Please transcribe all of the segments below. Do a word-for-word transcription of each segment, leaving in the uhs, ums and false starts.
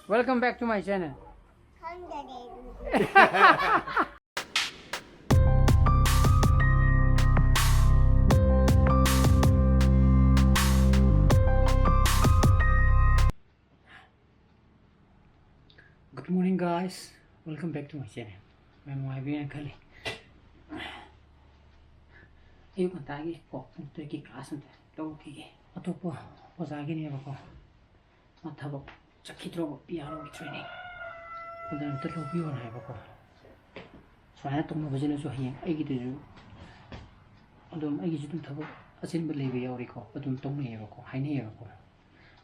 Welcome back to my channel. Good morning, guys. Welcome back to my channel. ꯃꯌꯥꯝ ꯅꯨꯡꯉꯥꯏꯕꯤꯔꯦꯅ ꯈꯜꯂꯤ꯫ ꯑꯌꯨꯛ ꯉꯟꯇꯥꯒꯤ ꯀꯣ, ꯄꯨꯡ ꯇꯔꯦꯠꯀꯤ class ꯑꯝꯇ ꯂꯧꯈꯤꯒꯦ꯫ ꯑꯇꯣꯞꯄ ꯑꯣꯖꯥꯒꯤꯅꯦꯕꯀꯣ꯫ ꯃꯥ ꯊꯕꯛ ꯆꯠꯈꯤꯗ꯭ꯔꯣꯕ, P R Oꯒꯤ training꯫ ꯑꯗꯨ ꯑꯝꯇ ꯂꯧꯕꯤꯌꯣꯅ ꯍꯥꯏꯕꯀꯣ꯫ ꯁꯨꯃꯥꯏꯅ ꯇꯧꯅꯕꯁꯤꯅꯁꯨ ꯍꯌꯦꯡ ꯑꯩꯒꯤꯗꯁꯨ ꯑꯗꯨꯝ, ꯑꯩꯒꯤꯁꯨ ꯑꯗꯨꯝ ꯊꯕꯛ ꯑꯆꯤꯟꯕ ꯂꯩꯕ ꯌꯥꯎꯔꯤꯀꯣ, ꯑꯗꯨꯝ ꯇꯧꯅꯩꯌꯦꯕꯀꯣ, ꯍꯥꯏꯅꯩꯌꯦꯕꯀꯣ꯫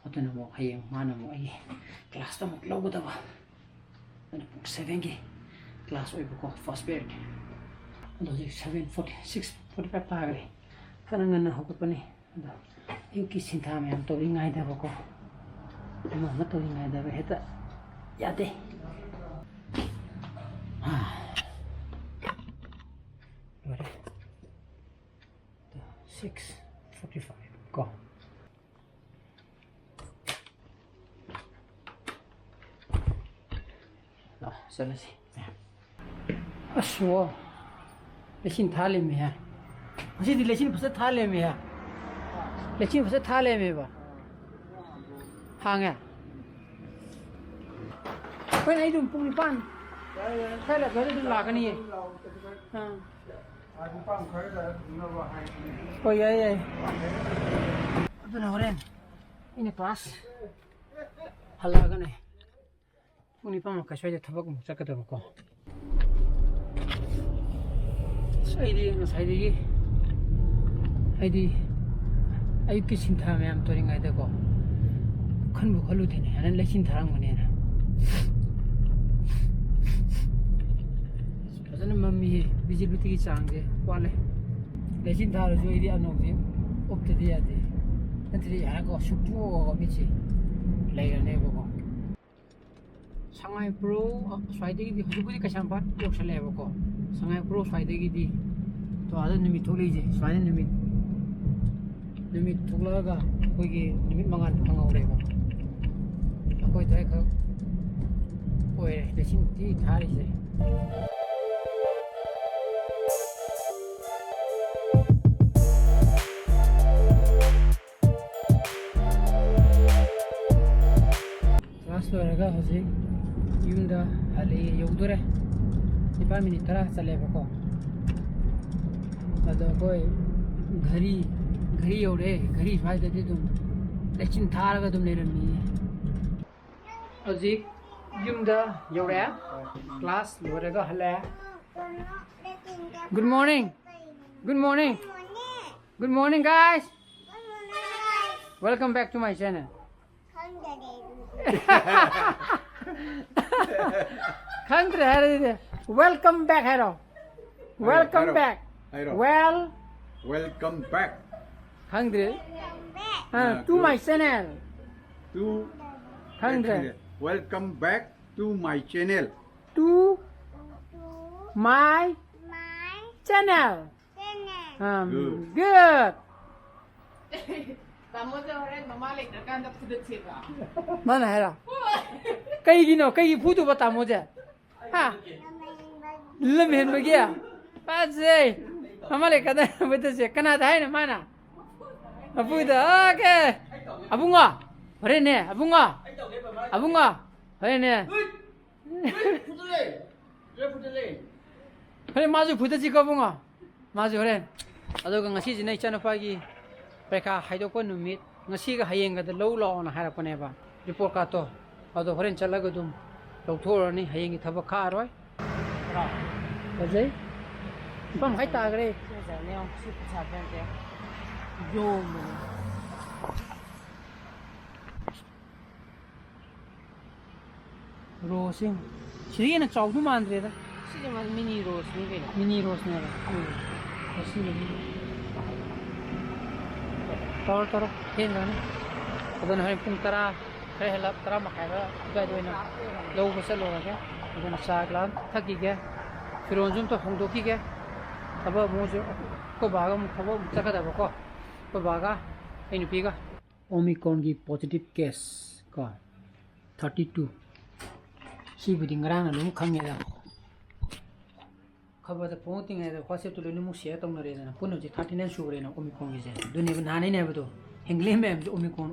ꯑꯗꯨꯅ ꯑꯃꯨꯛ ꯍꯌꯦꯡ ꯃꯥꯅ ꯑꯃꯨꯛ ꯑꯩꯒꯤ class ꯇ ꯑꯃꯨꯛ ꯂꯧꯒꯗꯕ꯫ ꯑꯗꯨꯅ ꯄꯨꯡ seven ꯒꯤ class ꯑꯣꯏꯕꯀꯣ, first period꯫ ꯑꯗꯣ ꯍꯧꯖꯤꯛ seven forty, six forty five ꯇꯥꯈ꯭ꯔꯦ꯫ ꯐꯅ ꯉꯟꯅ ꯍꯧꯒꯠꯄꯅꯤ꯫ ꯑꯗꯣ ꯑꯌꯨꯛꯀꯤ ꯁꯤꯟꯊꯥ ꯃꯌꯥꯝ ꯇꯧꯔꯤꯉꯩꯗꯕꯀꯣ, ꯑꯃ ꯑꯃ ꯇꯧꯔꯤꯉꯩꯗꯕ ꯍꯦꯛꯇ ꯌꯥꯗꯦ꯫ ꯂꯣꯏꯔꯦ꯫ Six forty five ꯀꯣ꯫ ꯂꯥꯛꯑꯣ, ꯆꯠꯂꯁꯤ꯫ ꯑꯁ, ꯋꯥ꯫ ꯂꯩꯆꯤꯟ ꯊꯥ ꯂꯩꯔꯝꯃꯦꯍꯦ꯫ ꯉꯁꯤꯗꯤ ꯂꯩꯆꯤꯟ ꯐꯖ ꯊꯥ ꯂꯩꯔꯝꯃꯦꯍꯦ꯫ ꯂꯩꯆꯤꯟ ꯐꯖ ꯊꯥ ꯂꯩꯔꯝꯃꯦꯕ꯫ ꯍꯥꯡꯉꯦ꯫ ꯍꯣꯏ, ꯑꯩ ꯑꯗꯨꯝ ꯄꯨꯡ ꯅꯤꯄꯥꯟ ꯁ꯭ꯋꯥꯏꯗ ꯑꯗꯨꯝ ꯂꯥꯛꯀꯅꯤꯌꯦ꯫ ꯑꯥ꯫ ꯍꯣꯏ, ꯌꯥꯏ, ꯌꯥꯏ꯫ ꯑꯗꯨꯅ ꯍꯣꯔꯦꯟ ꯑꯩꯅ class ꯍꯜꯂꯛꯑꯒꯅꯦ꯫ ꯄꯨꯡ ꯅꯤꯄꯥꯟ ꯃꯈꯥꯏ ꯁ꯭ꯋꯥꯏꯗ ꯊꯕꯛ ꯑꯃꯨꯛ ꯆꯠꯀꯗꯕꯀꯣ꯫ ꯑꯁ, ꯑꯩꯗꯤ ꯉꯁꯥꯏꯗꯒꯤ, ꯑꯩꯗꯤ ꯑꯌꯨꯛꯀꯤ ꯁꯤꯟꯊꯥ ꯃꯌꯥꯝ ꯇꯧꯔꯤꯉꯩꯗꯀꯣ, ꯈꯟꯕꯨ ꯈꯜꯂꯨꯗꯦꯅꯦ, ꯍꯥꯏꯅ ꯂꯩꯆꯤꯟ ꯊꯥꯔꯝꯒꯅꯦꯅ꯫ ꯐꯖꯅ ꯃꯝꯃꯤꯍꯦ, visibility ꯒꯤ ꯆꯥꯡꯁꯦ ꯋꯥꯠꯂꯦ꯫ ꯂꯩꯆꯤꯟ ꯊꯥꯔꯁꯨ ꯑꯩꯗꯤ ꯑꯅꯣꯛꯁꯦ ꯎꯞꯇꯗꯤ ꯌꯥꯗꯦ꯫ ꯅꯠꯇ꯭ꯔꯗꯤ ꯍꯥꯏꯀꯣ, ꯁꯨꯛꯇꯣꯛꯑꯒ ꯃꯤꯠꯁꯦ ꯂꯩꯔꯅꯦꯕꯀꯣ꯫ ꯁꯉꯥꯏꯄ꯭ꯔꯧ, ꯑ, ꯁ꯭ꯋꯥꯏꯗꯒꯤꯗꯤ ꯍꯧꯖꯤꯛꯄꯨꯗꯤ ꯀꯩꯁꯥꯝꯄꯥꯠ ꯌꯧꯁꯜꯂꯛꯑꯦꯕꯀꯣ꯫ ꯁꯉꯥꯏꯄ꯭ꯔꯧ ꯁ꯭ꯋꯥꯏꯗꯒꯤꯗꯤ ꯇꯣ ꯑꯥꯗ ꯅꯨꯃꯤꯠ ꯊꯣꯛꯂꯛꯏꯁꯦ, ꯁꯨꯃꯥꯏꯅ ꯅꯨꯃꯤꯠ, ꯅꯨꯃꯤꯠ ꯊꯣꯛꯂꯛꯑꯒ ꯑꯩꯈꯣꯏꯒꯤ ꯅꯨꯃꯤꯠ ꯃꯉꯥꯜ ꯐꯪꯍꯧꯔꯦꯕ꯫ ꯑꯩꯈꯣꯏ ꯑꯗꯨꯋꯥꯏ ꯈꯛ ꯑꯣꯏꯔꯦ ꯂꯩꯆꯤꯟ ꯊꯤ ꯊꯥꯔꯤꯁꯦ꯫ ꯀ꯭ꯂꯥꯁ ꯂꯣꯏꯔꯒ ꯍꯧꯖꯤꯛ ꯌꯨꯝꯗ ꯍꯜꯂꯛꯑꯦ, ꯌꯧꯗꯣꯔꯦ꯫ ꯅꯤꯄꯥꯜ ꯃꯤꯅꯤꯠ ꯇꯔꯥ ꯆꯠꯂꯦꯕꯀꯣ꯫ ꯑꯗꯣ ꯑꯩꯈꯣꯏ ꯘꯔꯤ, ꯘꯔꯤ ꯌꯧꯔꯦ꯫ ꯘꯔꯤ ꯁ꯭ꯋꯥꯏꯗꯗꯤ ꯑꯗꯨꯝ ꯂꯩꯆꯤꯟ ꯊꯥꯔꯒ ꯑꯗꯨꯝ ꯂꯩꯔꯝꯃꯤꯌꯦ꯫ ꯍꯧꯖꯤꯛ ꯌꯨꯝꯗ ꯌꯧꯔꯛꯑꯦ꯫ ꯀ꯭ꯂꯥꯁ ꯂꯣꯏꯔꯒ ꯍꯜꯂꯛꯑꯦ꯫ Good morning. Good morning. Good morning, guys. Welcome back to my channel. ꯈꯪꯗ꯭ꯔꯦ ꯍꯥꯏꯔꯗꯤ, welcome back ꯍꯥꯏꯔꯣ꯫ Welcome ꯍꯥꯏꯔꯣ, back. ꯍꯥꯏꯔꯣ꯫ Well, Welcome back. ꯈꯪꯗ꯭ꯔꯦ꯫ ꯑꯥ, ꯑꯥ, to my channel. To ꯈꯪꯗ꯭ꯔꯦ꯫ Welcome back to my channel. To my channel. Ah, good. Good. ꯇꯥꯃꯣꯁꯦ ꯍꯣꯔꯦꯟ ꯃꯃꯥ ꯂꯩꯇ꯭ꯔꯀꯥꯟꯗ ꯐꯨꯗꯠꯁꯦꯕ꯫ ꯃꯥꯅ ꯍꯥꯏꯔꯣ? ꯀꯩꯒꯤꯅꯣ? ꯀꯩꯒꯤ ꯐꯨꯗꯨꯕ ꯇꯥꯃꯣꯁꯦ? ꯍꯥ? ꯂꯝ ꯍꯦꯟꯕꯒꯤ? ꯐꯖꯩ꯫ ꯃꯃꯥ ꯂꯩꯀꯥꯟꯗ ꯐꯨꯗꯠꯁꯦ꯫ ꯀꯅꯥꯗ ꯍꯥꯏꯅꯣ ꯃꯥꯅ? ꯃꯄꯨꯗ꯫ Okay. ꯑꯕꯨꯡꯉꯣ꯫ ꯍꯣꯔꯦꯟꯅꯦ꯫ ꯑꯕꯨꯡꯉꯣ꯫ ꯑꯕꯨꯡꯉꯣ꯫ ꯍꯣꯔꯦꯟꯅꯦ꯫ ꯍꯣꯔꯦꯟ ꯃꯥꯁꯨ ꯐꯨꯗꯠꯁꯤꯀꯣ ꯑꯕꯨꯡꯉꯣ꯫ ꯃꯥꯁꯨ ꯍꯣꯔꯦꯟ꯫ ꯑꯗꯨꯒ ꯉꯁꯤꯁꯤꯅ ꯏꯆꯥꯅꯨꯄꯥꯒꯤ ꯄꯔꯤꯈꯥ ꯍꯥꯏꯗꯣꯛꯄ ꯅꯨꯃꯤꯠ꯫ ꯉꯁꯤꯒ ꯍꯌꯦꯡꯒꯗ ꯂꯧ ꯂꯥꯛꯑꯣꯅ ꯍꯥꯏꯔꯛꯄꯅꯦꯕ, report cardꯇꯣ꯫ ꯑꯗꯣ ꯍꯣꯔꯦꯟ ꯆꯠꯂꯒ ꯑꯗꯨꯝ ꯂꯧꯊꯣꯛꯎꯔꯅꯤ, ꯍꯌꯦꯡꯒꯤ ꯊꯕꯛ ꯈꯥꯛꯑꯔꯣꯏ꯫ ꯐꯖꯩ꯫ ꯅꯤꯄꯥꯟ ꯃꯈꯥꯏ ꯇꯥꯈ꯭ꯔꯦ꯫ ꯐꯖꯕꯅꯦ ꯌꯦꯡꯉꯣ, ꯁꯤ ꯄꯩꯁꯥ ꯄꯤꯔꯛꯀꯦ꯫ ꯌꯣꯝꯕꯅꯦ꯫ Roseꯁꯦ ꯁꯤꯗꯒꯤ ꯍꯦꯟꯅ ꯆꯥꯎꯗꯧ ꯃꯥꯟꯗ꯭ꯔꯦꯗ꯫ ꯁꯤꯗꯤ ꯃꯥ mini roseꯅꯤ ꯀꯩꯅꯣ꯫ Mini roseꯅꯦꯕ꯫ ꯎꯝ꯫ ꯇꯧꯔꯣ, ꯇꯧꯔꯣ꯫ ꯊꯦꯡꯈ꯭ꯔꯅꯤ꯫ ꯑꯗꯨꯅ ꯍꯣꯔꯦꯟ ꯄꯨꯡ ꯇꯔꯥ ꯈꯔ ꯍꯦꯜꯂꯞ, ꯇꯔꯥ ꯃꯈꯥꯏ ꯈꯔ ꯑꯗꯨꯋꯥꯏꯗ ꯑꯣꯏꯅ ꯂꯧꯕ ꯆꯠꯂꯨꯔꯒꯦ꯫ ꯑꯗꯨꯅ ꯆꯥ glass ꯊꯛꯈꯤꯒꯦ꯫ ꯐꯤꯔꯣꯜꯁꯨ ꯑꯝꯇ ꯍꯣꯡꯗꯣꯛꯈꯤꯒꯦ꯫ ꯊꯕꯛ ꯑꯃꯨꯛ ꯍꯧꯖꯤꯛ ꯑꯩꯈꯣꯏ ꯕꯥꯒ ꯑꯃꯨꯛ ꯊꯕꯛ ꯑꯃꯨꯛ ꯆꯠꯀꯗꯕꯀꯣ꯫ ꯑꯩꯈꯣꯏ ꯕꯥꯒ ꯑꯩ ꯅꯨꯄꯤꯒ꯫ Omicronꯒꯤ positive case ꯀꯣ꯫ Thirty two꯫ ꯁꯤꯕꯨꯗꯤ ꯉꯔꯥꯡꯅ ꯂꯣꯏꯅ ꯈꯪꯉꯦꯗ꯫ ꯈꯕꯔꯗ ꯐꯣꯡꯉꯛꯇ꯭ꯔꯤꯉꯩꯗ WhatsApp-ꯇ ꯂꯣꯏꯅꯃꯛ share ꯇꯧꯅꯔꯦꯗꯅ꯫ ꯄꯨꯟꯅ ꯍꯧꯖꯤꯛ thirty nine ꯁꯨꯈ꯭ꯔꯦꯅ Omicron-ꯒꯤꯁꯦ꯫ ꯑꯗꯨꯅꯦꯕ ꯅꯍꯥꯟ ꯑꯩꯅ ꯍꯥꯏꯕꯗꯣ, ꯍꯦꯟꯒꯠꯂꯛꯏ ꯃꯌꯥꯝꯁꯦ Omicron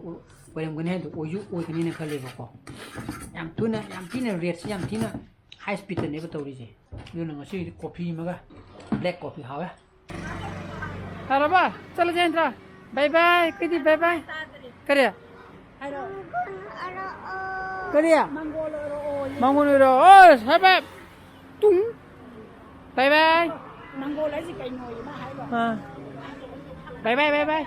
ꯑꯣꯏꯔꯝꯒꯅꯤ ꯍꯥꯏꯗꯣ ꯑꯣꯏꯁꯨ ꯑꯣꯏꯒꯅꯤꯅ ꯈꯜꯂꯦꯕꯀꯣ꯫ ꯌꯥꯝ ꯊꯨꯅ, ꯌꯥꯝ ꯊꯤꯅ rate-ꯁꯤ ꯌꯥꯝ ꯊꯤꯅ high speed-ꯇꯅꯦꯕ ꯇꯧꯔꯤꯁꯦ꯫ ꯑꯗꯨꯅ ꯉꯁꯤꯗꯤ coffee ꯑꯃꯒ, black coffee ꯍꯥꯎꯋꯦ꯫ ꯍꯜꯂꯕ? ꯆꯠꯂꯁꯦ ꯅꯠꯇ꯭ꯔꯥ? Bye bye꯫ ꯀꯩꯗꯤ bye bye? ꯀꯔꯤ? ꯀꯔꯤ? ꯃꯪꯒꯣꯜ ꯑꯣꯏꯔꯣ꯫ ꯑꯣ, ꯍꯥꯏ ꯕꯥꯏ꯫ ꯇꯨꯡ꯫ Bye bye꯫ ꯃꯪꯒꯣꯜ ꯍꯥꯏꯁꯤ ꯀꯩꯅꯣ? ꯑꯥ꯫ Bye bye, bye bye꯫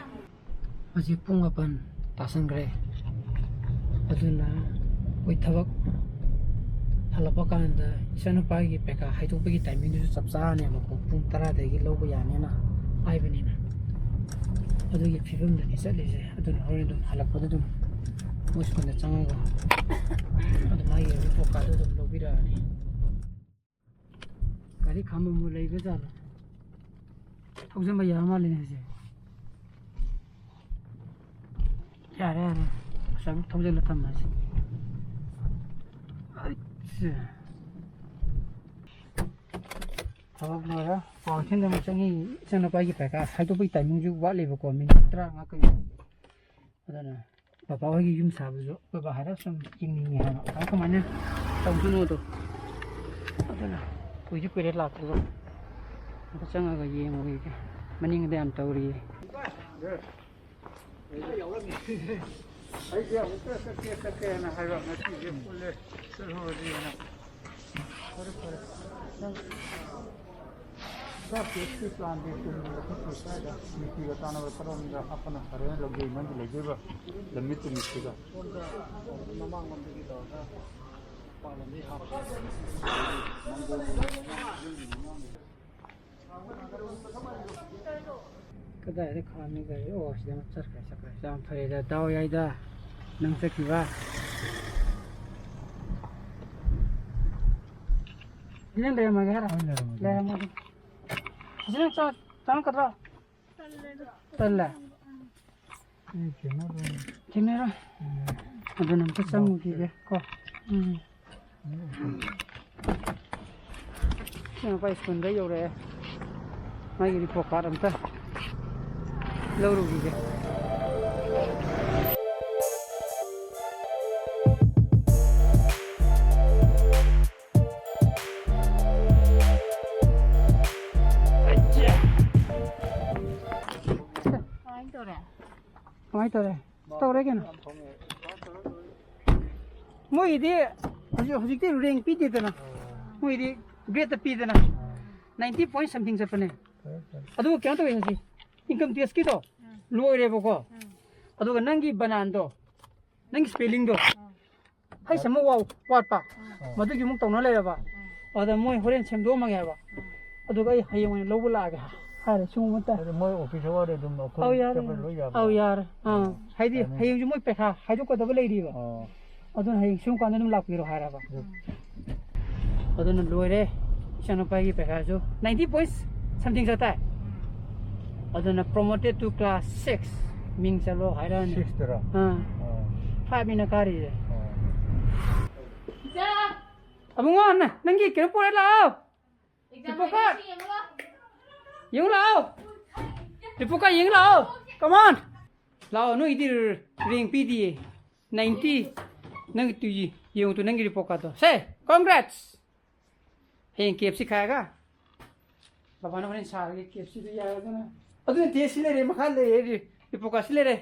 ꯍꯧꯖꯤꯛ ꯄꯨꯡ ꯃꯥꯄꯟ ꯇꯥꯁꯟꯈ꯭ꯔꯦ꯫ ꯑꯗꯨꯅ ꯑꯩꯈꯣꯏ ꯊꯕꯛ ꯍꯜꯂꯛꯄ ꯀꯥꯟꯗ ꯏꯆꯥꯅꯨꯄꯥꯒꯤ ꯄꯩꯈꯥ ꯍꯥꯏꯗꯣꯛꯄꯒꯤ timing-ꯗꯨꯁꯨ ꯆꯞ ꯆꯥꯔꯅꯦꯕꯀꯣ, ꯄꯨꯡ ꯇꯔꯥꯗꯒꯤ ꯂꯧꯕ ꯌꯥꯅꯦꯅ ꯍꯥꯏꯕꯅꯤꯅ꯫ ꯑꯗꯨꯒꯤ ꯐꯤꯕꯝꯗꯅꯤ ꯆꯠꯂꯤꯁꯦ꯫ ꯑꯗꯨꯅ ꯍꯣꯔꯦꯟ ꯑꯗꯨꯝ ꯍꯜꯂꯛꯄꯗ ꯑꯗꯨꯝ ꯃꯣꯏ school-ꯗ ꯆꯪꯉꯒ ꯑꯗꯨꯝ ꯃꯥꯒꯤ report card-ꯗꯣ ꯑꯗꯨꯝ ꯂꯧꯕꯤꯔꯛꯑꯅꯤ꯫ ꯒꯥꯔꯤ ꯈꯥꯝꯕꯝꯕꯨ ꯂꯩꯕ ꯖꯥꯠꯂꯣ? ꯊꯧꯖꯤꯟꯕ ꯌꯥ ꯃꯥꯜꯂꯦꯅꯦ ꯍꯧꯖꯤꯛ꯫ ꯌꯥꯔꯦ, ꯌꯥꯔꯦ꯫ ꯉꯁꯥꯏ ꯊꯧꯖꯤꯜꯂ ꯊꯝꯃꯁꯤ꯫ ꯑꯩꯠꯁꯦ꯫ ꯊꯕꯛ ꯂꯣꯏꯔꯦ꯫ ꯀ꯭ꯋꯥꯀꯩꯊꯦꯜꯗ ꯑꯃꯨꯛ ꯆꯪꯉꯤ꯫ ꯏꯆꯥꯅꯨꯄꯥꯒꯤ ꯄꯩꯈꯥ ꯍꯥꯏꯗꯣꯛꯄꯒꯤ timing-ꯁꯨ ꯋꯥꯠꯂꯤꯕꯀꯣ, minute ꯇꯔꯥꯃꯉꯥ ꯀꯩꯃꯨꯛ꯫ ꯑꯗꯨꯅ ꯕꯕꯥ ꯍꯣꯏꯒꯤ ꯌꯨꯝ ꯁꯥꯕꯁꯨ ꯑꯩꯈꯣꯏ ꯕꯥ ꯍꯥꯏꯔ ꯁꯨꯝ ꯌꯦꯡꯅꯤꯡꯉꯦ ꯍꯥꯏꯕ꯫ ꯀꯃꯥꯏ ꯀꯃꯥꯏꯅ ꯇꯧꯗꯣꯏꯅꯣꯗꯣ꯫ ꯑꯗꯨꯅ ꯀꯨꯏꯗꯤ ꯀꯨꯏꯔꯦ ꯂꯥꯛꯇꯕ꯫ ꯑꯝꯇ ꯆꯪꯉꯒ ꯌꯦꯡꯉꯨꯈꯤꯒꯦ꯫ ꯃꯅꯤꯡꯗ ꯌꯥꯝ ꯇꯧꯔꯤꯌꯦ꯫ ꯑꯩꯁꯦ ꯑꯃꯨꯛꯇ ꯆꯠꯀꯦ ꯆꯠꯀꯦꯅ ꯍꯥꯏꯕ, ꯉꯁꯤꯁꯦ ꯄꯨꯜꯂꯦ, ꯆꯠꯍꯧꯔꯁꯤꯅ꯫ ꯐꯔꯦ, ꯐꯔꯦ꯫ ꯅꯪ ꯆꯥꯛꯀꯤ plan-ꯗꯤ ꯇꯨꯝꯕ ꯈꯣꯠꯄ ꯁ꯭ꯋꯥꯏꯗ ꯃꯤꯁꯇ꯭ꯔꯤꯒ ꯇꯥꯟꯅꯕ ꯊꯕꯛ ꯑꯃꯗ ꯍꯥꯞꯄꯅ ꯐꯔꯦꯅ ꯂꯧꯖꯩ, ꯅꯪꯒꯤ ꯂꯩꯖꯔꯤꯕ ꯂꯝꯃꯤꯠ ꯇꯨꯃꯤꯠꯁꯤꯒ꯫ ꯁꯣꯝꯗ ꯃꯃꯥꯡꯂꯣꯝꯗꯒꯤ ꯇꯧꯔꯒ ꯃꯄꯥꯟꯂꯣꯝꯗꯒꯤ ꯍꯥꯞꯄ꯫ ꯀꯗꯥꯏꯗ ꯈꯥꯝꯃꯤ ꯒꯥꯔꯤ? ꯑꯣ, ꯁꯤꯗ ꯑꯃ ꯆꯠꯈ꯭ꯔꯦ, ꯆꯠꯈ꯭ꯔꯦ꯫ ꯌꯥꯝ ꯐꯔꯦꯗ, ꯗꯥꯎ ꯌꯥꯏꯗ ꯅꯪ ꯆꯠꯈꯤꯕ꯫ ꯁꯤꯗ ꯂꯩꯔꯝꯃꯒꯦ ꯍꯥꯏꯔꯣ? ꯍꯣꯏ, ꯂꯩꯔꯝꯃꯒꯦ꯫ ꯂꯩꯔꯝꯃꯒꯦ꯫ ꯁꯤꯗ ꯆꯪ-, ꯆꯪꯉꯛꯀꯗ꯭ꯔꯣ? ꯇꯜꯂꯦ꯫ ꯑꯩ ꯊꯦꯡꯅꯔꯣꯏ꯫ ꯊꯦꯡꯅꯔꯣꯏ? ꯎꯝ꯫ ꯑꯗꯨꯅ ꯑꯝꯇ ꯆꯪꯉꯨꯈꯤꯒꯦ ꯀꯣ꯫ ꯎꯝ꯫ ꯏꯆꯥꯅꯨꯄꯥ ꯁ꯭ꯀꯨꯜꯗ ꯌꯧꯔꯛꯑꯦ꯫ ꯃꯥꯒꯤ ꯔꯤꯄꯣꯔꯠ ꯀꯥꯔꯠ ꯑꯝꯇ ꯂꯧꯔꯨꯈꯤꯒꯦ꯫ ꯀꯃꯥꯏꯅ ꯇꯧꯔꯦ? ꯀꯃꯥꯏꯅ ꯇꯧꯔꯦ? ꯇꯧꯔꯦ ꯀꯩꯅꯣ꯫ ꯃꯣꯏꯒꯤꯗꯤ ꯍꯧꯖꯤꯛ, ꯍꯧꯖꯤꯛꯇꯤ ꯔꯦꯡ ꯄꯤꯗꯦꯗꯅ꯫ ꯃꯣꯏꯗꯤ ꯒ꯭ꯔꯦꯗꯇ ꯄꯤꯗꯅ꯫ ꯅꯥꯏꯟꯇꯤ ꯄꯣꯏꯟ ꯁꯝꯊꯤꯡ ꯆꯠꯄꯅꯦ꯫ ꯐꯔꯦ, ꯐꯔꯦ꯫ ꯑꯗꯨꯒ ꯀꯩꯅꯣ ꯇꯧꯋꯦ ꯍꯧꯖꯤꯛ꯫ ꯏꯟꯀꯝ ꯇꯦꯛꯁꯀꯤꯗꯣ ꯂꯣꯏꯔꯦꯕꯀꯣ꯫ ꯑꯗꯨꯒ ꯅꯪꯒꯤ ꯕꯅꯥꯟꯗꯣ, ꯅꯪꯒꯤ ꯁ꯭ꯄꯦꯂꯤꯡꯗꯣ, ꯍꯩꯁ ꯑꯃ ꯋꯥꯎ-, ꯋꯥꯠꯄ꯫ ꯑꯥ꯫ ꯃꯗꯨꯒꯤ ꯑꯃꯨꯛ ꯇꯧꯅ ꯂꯩꯔꯕ꯫ ꯑꯥ꯫ ꯑꯗ ꯃꯣꯏ ꯍꯣꯔꯦꯟ ꯁꯦꯝꯗꯣꯛꯑꯝꯃꯒꯦ ꯍꯥꯏꯕ꯫ ꯑꯥ꯫ ꯑꯗꯨꯒ ꯑꯩ ꯍꯌꯦꯡ ꯑꯣꯏꯅ ꯂꯧꯕ ꯂꯥꯛꯑꯒꯦ ꯍꯥꯏꯔꯦ, ꯁꯤꯒꯨꯝꯕ ꯇꯥꯏ꯫ ꯑꯗꯨ ꯃꯣꯏ ꯑꯣꯐꯤꯁ ꯑꯋꯥꯔꯗ ꯑꯗꯨꯝ ꯑꯩꯈꯣꯏ ꯑꯧ, ꯌꯥꯔꯦ꯫ ꯆꯠꯄ ꯂꯣꯏ ꯌꯥꯕ꯭ꯔꯥ? ꯑꯧ, ꯌꯥꯔꯦ꯫ ꯑꯥ꯫ ꯑꯣ꯫ ꯍꯥꯏꯗꯤ ꯇꯥꯏꯃꯤꯡ꯫ ꯍꯌꯦꯡꯁꯨ ꯃꯣꯏ ꯄꯩꯈꯥ ꯍꯥꯏꯗꯣꯛꯀꯗꯕ ꯂꯩꯔꯤꯕ꯫ ꯑꯣ꯫ ꯑꯗꯨꯅ ꯍꯌꯦꯡ ꯁꯤꯒꯨꯝ ꯀꯥꯟꯗ ꯑꯗꯨꯝ ꯂꯥꯛꯄꯤꯔꯣ ꯍꯥꯏꯔꯕ꯫ ꯑꯗꯨ꯫ ꯑꯗꯨꯅ ꯂꯣꯏꯔꯦ꯫ ꯏꯆꯥꯅꯨꯄꯥꯒꯤ ꯄꯩꯈꯥꯁꯨ ninety points something ꯆꯠꯇꯥꯏ꯫ ꯑꯗꯨꯅ promoted to class six ꯃꯤꯡ ꯆꯠꯂꯣ ꯍꯥꯏꯔꯛꯑꯅꯤ꯫ Six ꯇꯔꯥ? ꯑꯥ꯫ ꯑꯣ꯫ Five ꯅꯤꯅ ꯀꯥꯔꯤꯁꯦ꯫ ꯑꯣ꯫ ꯑꯕꯨꯡꯉꯣ, ꯅ-, ꯅꯪꯒꯤ ꯀꯩꯅꯣ ꯄꯨꯔ ꯂꯥꯛꯑꯣ꯫ Report card꯫ ꯌꯦꯡꯉꯨ ꯂꯥꯛꯑꯣ꯫ Report card ꯌꯦꯡꯉꯨ ꯂꯥꯛꯑꯣ꯫ Come on꯫ ꯂꯥꯛꯑꯣ, ꯅꯣꯏꯒꯤꯗꯤ rank ꯄꯤꯗꯤꯌꯦ꯫ Ninety꯫ ꯅꯪꯒꯤ ꯇꯨ ꯌꯦ-, ꯌꯦꯡꯉꯨ ꯇꯨ, ꯅꯪꯒꯤ report cardꯇꯣ꯫ ꯁꯦ, congrats꯫ ꯍꯌꯦꯡ KFC ꯈꯥꯏꯔꯒ꯫ ꯕꯕꯥꯅ ꯍꯣꯔꯦꯟ ꯁꯥꯔꯒꯦ, KFCꯗꯨ ꯌꯥꯔꯒꯅ꯫ ꯑꯗꯨ ꯅꯠꯇꯦ, ꯁꯤ ꯂꯩꯔꯦ, ꯃꯈꯥ ꯂꯩꯔꯦ, ꯔꯤ-, report card ꯁꯤ ꯂꯩꯔꯦ꯫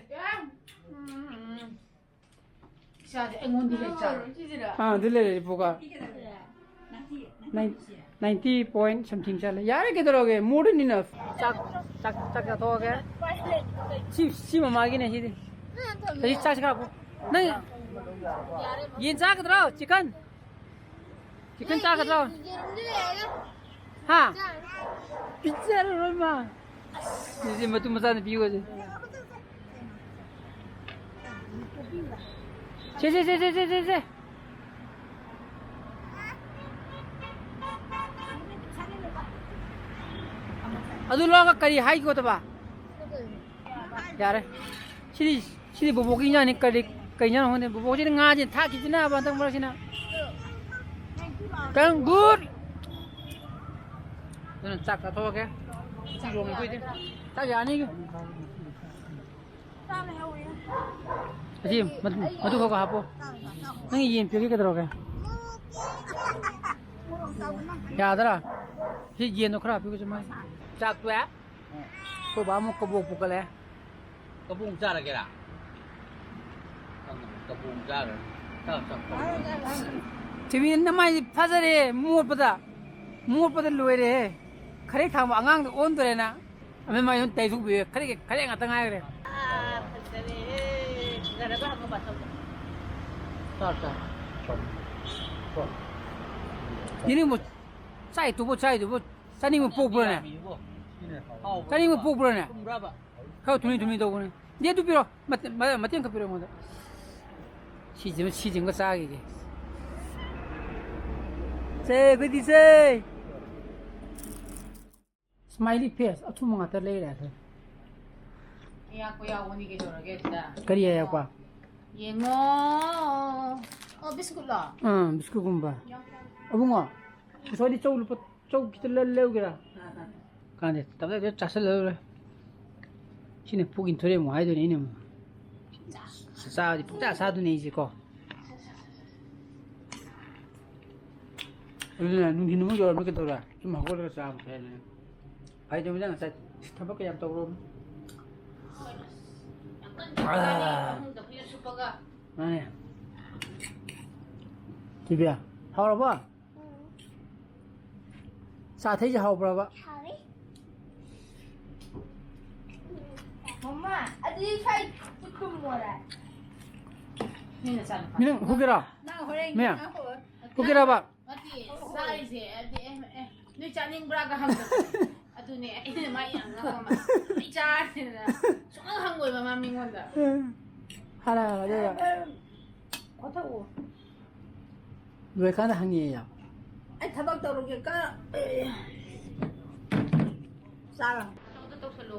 ꯏꯁꯥꯁꯦ ꯑꯩꯉꯣꯟꯗꯤ ꯂꯩ ꯆꯥꯔꯣꯏ꯫ ꯑꯥ, ꯑꯗꯨ ꯂꯩꯔꯦ, report card꯫ Nine-, ninety point something ꯆꯠꯂꯦ꯫ ꯌꯥꯔꯦ, ꯀꯩꯗꯧꯔꯒꯦ? More than enough꯫ ꯆꯥꯛ, ꯆꯥꯛ, ꯆꯥꯛ ꯆꯥꯊꯣꯛꯑꯒꯦ꯫ ꯁꯤ, ꯁꯤ ꯃꯃꯥꯒꯤꯅꯦ, ꯁꯤꯗꯤ꯫ ꯑꯩ ꯆꯥꯛꯁꯤ ꯈꯥꯛꯄꯨ꯫ ꯅꯪ ꯌꯦꯟ ꯆꯥꯒꯗ꯭ꯔꯣ? Chicken? Chicken ꯆꯥꯒꯗ꯭ꯔꯣ? ꯌꯦꯔꯨꯝꯗꯤ ꯂꯩꯔꯒ ꯍꯥ? ꯆꯥꯔꯣꯏ꯫ ꯄꯤꯖꯔꯔꯣꯏ ꯃꯥ꯫ ꯁꯤꯗꯤ ꯃꯇꯨ ꯃꯆꯥ ꯅꯨꯄꯤ ꯑꯣꯏꯁꯦ꯫ ꯁꯦ, ꯁꯦ, ꯁꯦ꯫ ꯑꯗꯨ ꯂꯧꯔꯒ ꯀꯔꯤ ꯍꯥꯏꯒꯗꯕ? ꯌꯥꯔꯦ꯫ ꯁꯤꯗꯤ, ꯁꯤꯗꯤ ꯕꯣꯕꯣꯛꯀꯤ ꯏꯟꯖꯥꯡꯅꯤ꯫ ꯀꯔꯤ, ꯀꯩ ꯏꯟꯖꯥꯡꯅꯣ ꯈꯪꯗꯦ꯫ ꯕꯣꯕꯣꯛꯁꯤꯗꯤ ꯉꯥꯁꯦ ꯊꯥꯛꯈꯤꯕꯁꯤꯅ ꯍꯟꯗꯛ ꯃꯔꯛꯁꯤꯅ꯫ ꯀꯔꯝ ꯒꯨꯗ? ꯑꯗꯨꯅ ꯆꯥꯛ ꯆꯥꯊꯣꯛꯑꯒꯦ꯫ ꯆꯥꯛ ꯌꯣꯡꯉꯦ ꯑꯩꯈꯣꯏꯗꯤ꯫ ꯆꯥꯛ ꯌꯥꯅꯤꯒꯤ꯫ ꯑꯁꯤ ꯃꯗꯨ, ꯃꯗꯨ ꯈꯔ ꯈꯔ ꯍꯥꯞꯄꯣ꯫ ꯅꯪ ꯌꯦꯟ ꯄꯤꯔꯒꯦ ꯀꯩꯗꯧꯔꯒꯦ? ꯌꯥꯗ꯭ꯔꯥ? ꯁꯤ ꯌꯦꯟꯗꯣ ꯈꯔ ꯍꯥꯞꯄꯤꯒꯣꯁꯦ ꯃꯥꯏ꯫ ꯆꯥꯛ ꯇꯣꯛꯑꯦ꯫ ꯑꯩꯈꯣꯏ ꯕꯥ ꯑꯃꯨꯛ ꯀꯕꯣꯛ ꯄꯨꯈꯠꯂꯦ꯫ ꯀꯕꯣꯛ ꯆꯥꯔꯒꯦꯔꯥ? ꯀꯕꯣꯛ ꯆꯥꯔꯒꯦ꯫ ꯆꯥꯎ, ꯆꯥꯎ, ꯀꯕꯣꯛ꯫ ꯆꯤꯕꯤ, ꯅꯃꯥꯏꯗꯤ ꯐꯖꯔꯦ, ꯃꯣꯠꯄꯗ꯫ ꯃꯣꯠꯄꯗ ꯂꯣꯏꯔꯦꯍꯦ꯫ ꯈꯔꯦꯛ ꯊꯥꯡꯕ ꯑꯉꯥꯡꯗ ꯑꯣꯟꯗꯣꯔꯦ ꯅꯪ꯫ ꯑꯃ ꯃꯥꯏ ꯑꯗꯨꯝ ꯇꯩꯊꯣꯛꯄꯤꯌꯨ꯫ ꯈꯔꯦꯛ, ꯈꯔꯦꯛ ꯉꯥꯛꯇ ꯉꯥꯏꯈ꯭ꯔꯦ꯫ ꯑꯥ, ꯐꯖꯔꯦꯍꯦ꯫ ꯐꯖꯔꯕ ꯍꯪꯉꯨ ꯕꯥꯆꯧꯗ꯫ ꯆꯥꯎ, ꯆꯥꯎ꯫ ꯌꯦꯅꯤꯡꯕ ꯆꯥꯏꯗꯨꯕꯨ, ꯆꯥꯅꯤꯡꯕ ꯄꯣꯛꯄ꯭ꯔꯣꯅꯦ? ꯆꯥꯅꯤꯡꯕ ꯄꯣꯛꯄ꯭ꯔꯣꯅꯦ? ꯈꯔ ꯊꯨꯝꯂꯤ ꯊꯨꯝꯂꯤ ꯇꯧꯕꯅꯦ꯫ ꯗꯦ, ꯑꯗꯨ ꯄꯤꯔꯣ꯫ ꯃꯇꯦ-, ꯃ-, ꯃꯇꯦꯡ ꯈꯔ ꯄꯤꯔꯣ ꯑꯩꯉꯣꯟꯗ꯫ ꯁꯤꯁꯤꯃ, ꯁꯤꯁꯤꯃꯒ ꯆꯥꯈꯤꯒꯦ꯫ ꯁꯦ, ꯑꯩꯈꯣꯏꯗꯤ ꯁꯦ꯫ Smiley face, ꯑꯊꯨꯝꯕ ꯉꯥꯛꯇ ꯂꯩꯔꯦ ꯑꯩꯈꯣꯏ꯫ ꯑꯌꯥꯛꯄ ꯌꯥꯎꯕꯅꯤ ꯀꯩꯗꯧꯔꯒꯦ ꯑꯗꯨꯗ? ꯀꯔꯤ ꯑꯌꯥꯛꯄ? ꯌꯦꯡꯉꯣ꯫ ꯑꯣ, ꯕꯤꯁꯀꯨꯠꯂꯣ? ꯑꯥ, ꯕꯤꯁꯀꯨꯠꯀꯨꯝꯕ꯫ ꯌꯥꯎ-, ꯌꯥꯎ꯫ ꯑꯕꯨꯡꯉꯣ, ꯉꯁꯥꯏꯗꯤ ꯆꯧ ꯂꯨꯄꯥ, ꯆꯧ ꯈꯤꯇ ꯂ-, ꯂꯧꯒꯦꯔꯥ? ꯑꯥ, ꯑꯥ꯫ ꯀꯥꯟꯗꯦ, ꯇꯞ ꯇꯞ ꯆꯥꯁꯤꯜꯂ ꯂꯣꯏꯔꯦ꯫ ꯁꯤꯅ ꯄꯨꯛ ꯏꯟꯊꯣꯔꯛꯑꯦ ꯑꯃꯨꯛ ꯍꯥꯏꯗꯣꯏꯅꯦ ꯑꯩꯅ ꯑꯃꯨꯛ꯫ ꯆꯥ-, ꯆꯥꯕꯗꯤ ꯄꯨꯡꯆꯥ ꯆꯥꯗꯣꯏꯅꯦ ꯑꯩꯁꯦꯀꯣ꯫ ꯑꯗꯨꯅ ꯅꯨꯡꯊꯤꯟ ꯑꯃꯨꯛ ꯌꯧꯔꯝꯃꯤ ꯀꯩꯗꯧꯔꯦ? ꯁꯨꯝ ꯍꯧꯒꯠꯂꯒ ꯆꯥꯕ ꯐꯩ ꯍꯥꯏꯗꯅ꯫ ꯐꯩꯗꯧꯅꯤꯗ ꯉꯁꯥꯏ ꯊꯕꯛ ꯀꯌꯥꯝ ꯇꯧꯔꯨꯔꯕꯅꯤ꯫ ꯌꯥꯝ ꯀꯟꯅ ꯇꯧꯕ ꯌꯥꯗꯦ꯫ ꯑꯥ꯫ ꯐꯃꯨꯡꯗ ꯐꯩꯖꯨꯞ ꯁꯨꯞꯄꯒ꯫ ꯃꯥꯅꯦ꯫ ꯊꯣꯏꯕꯤ, ꯍꯥꯎꯔꯕꯣ? ꯎꯝ꯫ ꯆꯥ ꯊꯛꯏꯁꯦ ꯍꯥꯎꯕ꯭ꯔꯕ? ꯍꯥꯎꯋꯤ꯫ ꯃꯃꯥ, ꯑꯗꯨꯗꯤ ꯁ꯭ꯋꯥꯏ ꯇꯨꯝꯃꯣꯔꯥ? ꯅꯣꯏ ꯅꯆꯥꯅꯨꯄꯥ꯫ ꯃꯤꯅ ꯍꯨꯒꯦꯔꯣ? ꯅꯪ ꯍꯣꯔꯦꯟ ꯃꯦꯝ, ꯅꯪ ꯍꯣꯔꯦꯟ ꯍꯨꯒꯦꯔꯕ? ꯅꯠꯇꯦ, ꯆꯥꯔꯤꯁꯦ, ꯑꯗꯤ, ꯑꯦ, ꯑꯦ, ꯅꯣꯏ ꯆꯥꯅꯤꯡꯕ꯭ꯔꯥꯒ ꯍꯪꯕꯗꯣ꯫ ꯑꯗꯨꯅꯦ, ꯑꯩꯅ ꯃꯥ ꯌꯥꯝ ꯉꯥꯡꯉꯝꯃ꯫ ꯑꯩ ꯆꯥꯔꯦꯅ ꯁꯨꯡꯍꯪ ꯍꯪꯉꯣꯏꯕ ꯃꯥ ꯃꯤꯉꯣꯟꯗ꯫ ꯍꯥꯏꯔ ꯍꯥꯏꯔ ꯑꯗꯨꯒ꯫ ꯈꯣꯊꯛꯑꯣ꯫ ꯂꯣꯏꯔꯀꯥꯟꯗ ꯍꯪꯉꯦꯌꯦ꯫ ꯑꯩ ꯊꯕꯛ ꯇꯧꯔꯨꯒꯦ, ꯀ-, ꯆꯥꯔꯣ꯫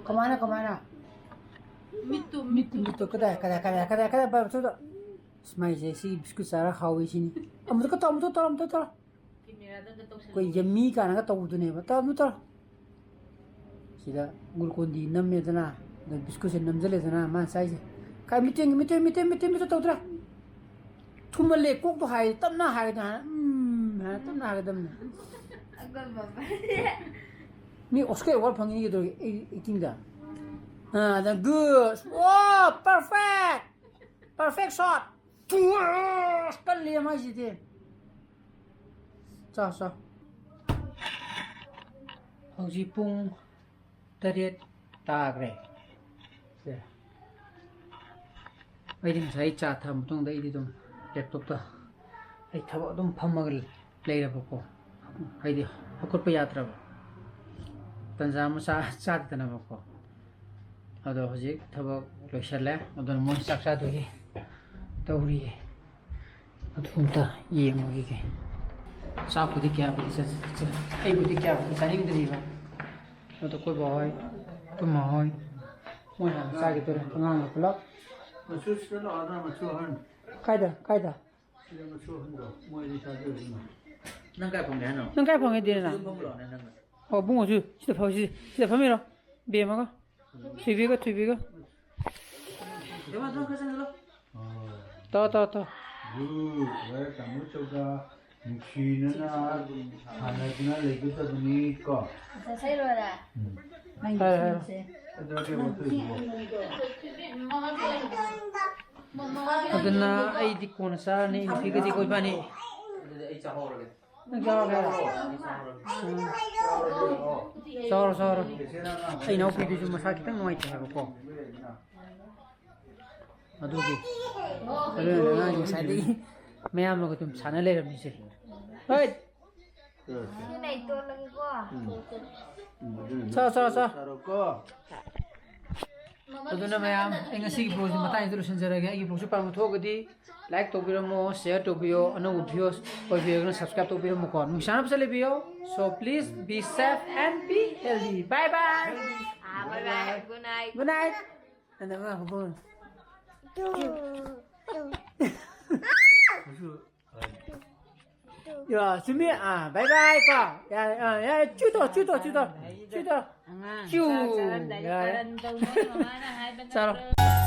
ꯀꯃꯥꯏꯅ, ꯀꯃꯥꯏꯅ? ꯃꯤꯠꯇꯨ, ꯃꯤꯠꯇꯨ, ꯃꯤꯠꯇꯨ, ꯀꯗꯥꯏ, ꯀꯗꯥꯏ, ꯀꯗꯥꯏ, ꯀꯗꯥꯏ, ꯀꯗꯥꯏ, ꯀꯗꯥꯏ, ꯀꯗꯥꯏ, ꯀꯗꯥꯏ? ꯑꯁ, ꯃꯥꯏꯁꯦ ꯁꯤ ꯕꯤꯁꯀꯨꯠ ꯆꯥꯔ ꯍꯥꯎꯋꯤ ꯁꯤꯅꯤ꯫ ꯑꯃꯨꯛꯇ ꯇꯧꯔꯣ, ꯑꯃꯨꯛꯇ ꯇꯧꯔꯣ, ꯑꯃꯨꯛꯇ ꯇꯧꯔꯣ꯫ ꯑꯩꯈꯣꯏ ꯌꯝꯃꯤ ꯀꯥꯏꯅꯒ ꯇꯧꯕꯗꯨꯅꯦꯕ꯫ ꯇꯧꯔꯅꯨ, ꯇꯧꯔꯣ꯫ ꯁꯤꯗ ꯒ꯭ꯂꯨꯀꯣꯟ ꯗꯤ ꯅꯝꯃꯦꯗꯅ, ꯑꯗ ꯕꯤꯁꯀꯨꯠꯁꯦ ꯅꯝꯁꯤꯜꯂꯦꯗꯅ, ꯃꯥꯅ ꯆꯥꯏꯁꯦ꯫ ꯀꯥꯏ ꯃꯤꯇꯩ, ꯃꯤꯇꯩ, ꯃꯤꯇꯩ, ꯃꯤꯇꯩ ꯇꯧꯗ꯭ꯔꯥ? ꯊꯨꯝꯃꯜꯂꯦ, ꯀꯣꯛꯇꯣ ꯍꯥꯏ, ꯇꯞꯅ ꯍꯥꯏꯒꯗꯕꯅꯤ ꯍꯥꯏꯅ, ꯎꯝ ꯍꯥꯏꯅ ꯇꯞꯅ ꯍꯥꯏꯒꯗꯕꯅꯤ꯫ ꯑꯩꯈꯣꯏ ꯕꯕꯥ꯫ ꯃꯤ Oscar award ꯐꯪꯉꯤ ꯀꯩꯗꯧꯔꯒꯦ? ꯑꯦ-, acting ꯗ꯫ ꯑꯥ, ꯑꯗ good. Oh, perfect! Perfect shot! ꯑꯁ, ꯀꯜꯂꯤ ꯃꯥꯏꯁꯤꯗꯤ꯫ ꯆꯥ, ꯆꯥ꯫ ꯍꯧꯖꯤꯛ ꯄꯨꯡ ꯇꯔꯦꯠ ꯇꯥꯈ꯭ꯔꯦ꯫ ꯁꯦ꯫ ꯑꯩꯗꯤ ꯉꯁꯥꯏ ꯆꯥ ꯊꯛꯑ ꯃꯇꯨꯡꯗ ꯑꯩꯗꯤ ꯑꯗꯨꯝ laptop ꯇ ꯑꯩ ꯊꯕꯛ ꯑꯗꯨꯝ ꯐꯝꯃꯒ ꯂꯩꯔꯕꯀꯣ꯫ ꯍꯥꯏꯗꯤ ꯍꯧꯒꯠꯄ ꯌꯥꯗ꯭ꯔꯕ꯫ ꯇꯟꯖꯥ ꯑꯃ ꯆꯥ-, ꯆꯥꯗꯗꯅꯕꯀꯣ꯫ ꯑꯗꯣ ꯍꯧꯖꯤꯛ ꯊꯕꯛ ꯂꯣꯏꯁꯜꯂꯦ꯫ ꯑꯗꯨꯅ ꯃꯣꯏ ꯆꯥꯛ ꯆꯥꯗꯣꯏꯒꯤ ꯇꯧꯔꯤꯌꯦ꯫ ꯑꯗꯨ ꯑꯝꯇ ꯌꯦꯡꯉꯨꯈꯤꯒꯦ꯫ ꯆꯥꯛꯄꯨꯗꯤ ꯀꯌꯥꯕꯨꯗꯤ ꯆꯥ-, ꯆꯥ-, ꯑꯩꯕꯨꯗꯤ ꯀꯌꯥꯕꯨꯗꯤ ꯆꯥꯅꯤꯡꯗ꯭ꯔꯤꯕ꯫ ꯑꯗꯣ ꯑꯩꯈꯣꯏ ꯕꯥꯍꯣꯏ, ꯑꯩꯈꯣꯏ ꯃꯥꯍꯣꯏ, ꯃꯣꯏ ꯍꯥꯟꯅ ꯆꯥꯈꯤꯗꯣꯔꯦ, ꯑꯉꯥꯡꯒ ꯄꯨꯂꯞ꯫ ꯃꯆꯨ ꯁꯤꯗ ꯂꯥꯛꯑꯣꯗꯅ, ꯃꯆꯨ ꯑꯍꯟ꯫ ꯀꯥꯏꯗ? ꯀꯥꯏꯗ? ꯁꯤꯗ ꯃꯆꯨ ꯑꯍꯟꯗꯣ, ꯃꯣꯏꯗꯤ ꯆꯥꯗꯣꯏꯅꯤ꯫ ꯅꯪ ꯀꯥꯏ ꯐꯝꯒꯦ ꯍꯥꯏꯅꯣ? ꯅꯪ ꯀꯥꯏ ꯐꯝꯒꯦ, ꯗꯤꯔꯅ? ꯁꯤꯗ ꯐꯝꯃꯨ ꯂꯥꯛꯑꯣꯅꯦ, ꯅꯪꯅ꯫ ꯑꯣ, ꯕꯨꯡꯉꯣꯁꯨ ꯁꯤꯗ ꯐꯝ-, ꯁꯤꯗ, ꯁꯤꯗ ꯐꯝꯃꯤꯔꯣ? ꯕꯦꯝꯃꯒ? ꯊꯣꯏꯕꯤꯒ, ꯊꯣꯏꯕꯤꯒ꯫ ꯇꯥꯎ, ꯇꯥꯎ, ꯇꯥꯎ꯫ ꯒꯨꯗ, ꯇꯥꯃꯣ ꯆꯧꯗ ꯅꯨꯡꯁꯤꯅꯅ ꯁꯥꯟꯅꯗꯨꯅ ꯂꯩꯒꯗꯕꯅꯤ ꯀꯣ꯫ ꯏꯁꯩ ꯂꯣꯏꯔꯦ? ꯎꯝ꯫ ꯅꯪꯒꯤ ꯍꯥꯏꯔꯣ, ꯍꯥꯏꯔꯣ꯫ ꯏꯁꯩꯁꯦ꯫ ꯑꯗꯨ ꯀꯩꯅꯣ ꯇꯧꯔꯤꯁꯤꯕꯣ? ꯑꯗꯨꯅ ꯑꯩꯗꯤ ꯀꯣꯟꯅ ꯆꯥꯔꯅꯤ, ꯅꯨꯄꯤꯒꯗꯤ ꯀꯣꯏꯕꯅꯤ꯫ ꯑꯗꯨꯗꯤ ꯑꯩ ꯆꯥꯍꯧꯔꯒꯦ꯫ ꯅꯪ ꯆꯥꯔꯒꯦ ꯍꯥꯏꯔꯣ? ꯎꯝ꯫ ꯆꯥꯔꯣ, ꯆꯥꯔꯣ꯫ ꯑꯩ ꯏꯅꯥꯎꯄꯤꯗꯨꯁꯨ ꯃꯁꯥ ꯈꯤꯇꯪ ꯅꯨꯡꯉꯥꯏꯇꯦ ꯍꯥꯏꯕꯀꯣ꯫ ꯑꯗꯨꯒꯤ꯫ ꯑꯗꯨꯅ ꯑꯉꯥꯡꯁꯦ ꯉꯁꯥꯏꯗꯒꯤ ꯃꯌꯥꯝꯕꯒ ꯑꯗꯨꯝ ꯁꯥꯟꯅ ꯂꯩꯔꯝꯃꯤꯁꯦ꯫ ꯍꯣꯏ꯫ ꯁꯤꯅ ꯑꯩ ꯇꯣꯜꯂꯒꯦꯀꯣ꯫ ꯎꯝ꯫ ꯆꯥꯔꯣ, ꯆꯥꯔꯣ, ꯆꯥꯔꯣ꯫ ꯆꯥꯔꯣꯀꯣ꯫ ꯑꯗꯨꯅ ꯃꯌꯥꯝ, ꯑꯩ ꯉꯁꯤꯒꯤ vlog ꯁꯤ ꯃꯇꯥꯡꯁꯤꯗ ꯂꯣꯏꯁꯤꯟꯖꯔꯒꯦ꯫ ꯑꯩꯒꯤ vlog ꯁꯤ ꯄꯥꯝꯕ ꯊꯣꯛꯑꯒꯗꯤ like ꯇꯧꯕꯤꯔꯝꯃꯣ, share ꯇꯧꯕꯤꯌꯣ, ꯑꯅꯧꯕ viewers ꯑꯣꯏꯕꯤꯔꯒꯅ subscribe ꯇꯧꯕꯤꯔꯝꯃꯨꯀꯣ꯫ ꯅꯨꯡꯁꯥꯅ ꯐꯖꯅ ꯂꯩꯕꯤꯌꯣ꯫ So please be safe and be healthy. Bye bye. Ah, bye bye. Good night. Good night. And then we're going. ꯌꯥ, ꯆꯨꯝꯃꯤ꯫ ꯑꯥ, bye bye ꯀꯣ꯫ ꯌꯥꯔꯦ, ꯑꯥ, ꯌꯥꯔꯦ꯫ ꯆꯨ ꯇꯧ, ꯆꯨ ꯇꯧ, ꯆꯨ ꯇꯧ꯫ ꯆꯨ ꯇꯧ꯫ ꯑꯉꯥꯡ ꯆꯨ꯫ ꯆꯥꯛ ꯆꯥꯔꯝꯗꯥꯏꯗ ꯌꯥꯔꯦ꯫ ꯀꯔꯟ ꯇꯧꯅꯣ ꯃꯃꯥꯅ ꯍꯥꯏꯕ ꯆꯥꯔꯣ꯫ ꯅꯠꯇ꯭ꯔꯣ?